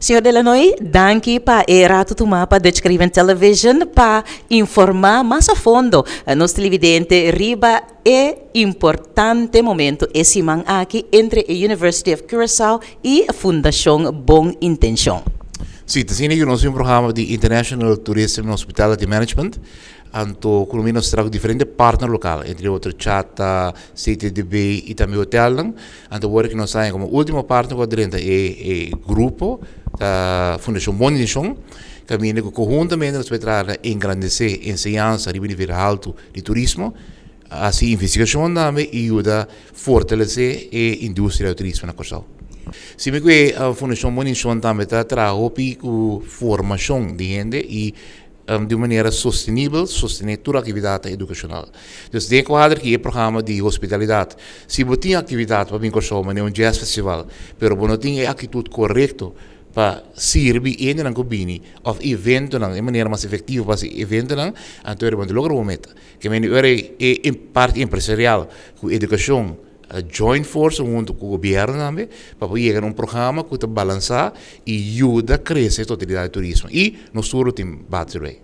Señor Delanoy, danki pa e rato tuma pa Dutch Caribbean Television pa informa mas a fondo nos televidente riba e importante momento e siman aki entre e University of Curaçao y Fundacion Bon Intencion. Sí, ta asina ku nos tin un programa di International Tourism and Hospitality Management, anto ku nos ta traha ku diferente partner lokal, entre otro Chata, CTDB i tambe hotelnan. Anto wor ku nos haña komo último partner ku a drenta e grupo ta Fundashon Bon Intenshon, kaminda ku konhuntamente nos por traha na engrandesé enseñansa riba nivel haltu di turismo, hasi investigashon tambe i yuda fortalesé e industria di turismo na Kòrsou. Si mi ku e Fundashon Bon Intenshon tambe ta traha hopi ku formashon di hende i di un manera sostenibel sostené tur aktividatnan edukashonal. Dus den e kuadro aki e programa di hospitalidat, si bo tin aktividat pa bin Kòrsou manera un jazz festival, pero bo no tin e aktitut korekto pa sirbi hendenan ku bini òf eventonan e manera mas efektivo pa hasi eventonan, anto bo no ta logra bo meta. Ke mende ora e parti empresarial ku edukashon a join forsa huntu ku gobièrnu tambe pa por yega na un programa ku ta balansá i yuda krese e totalidat di turismo i nos tur lo tin bati rei.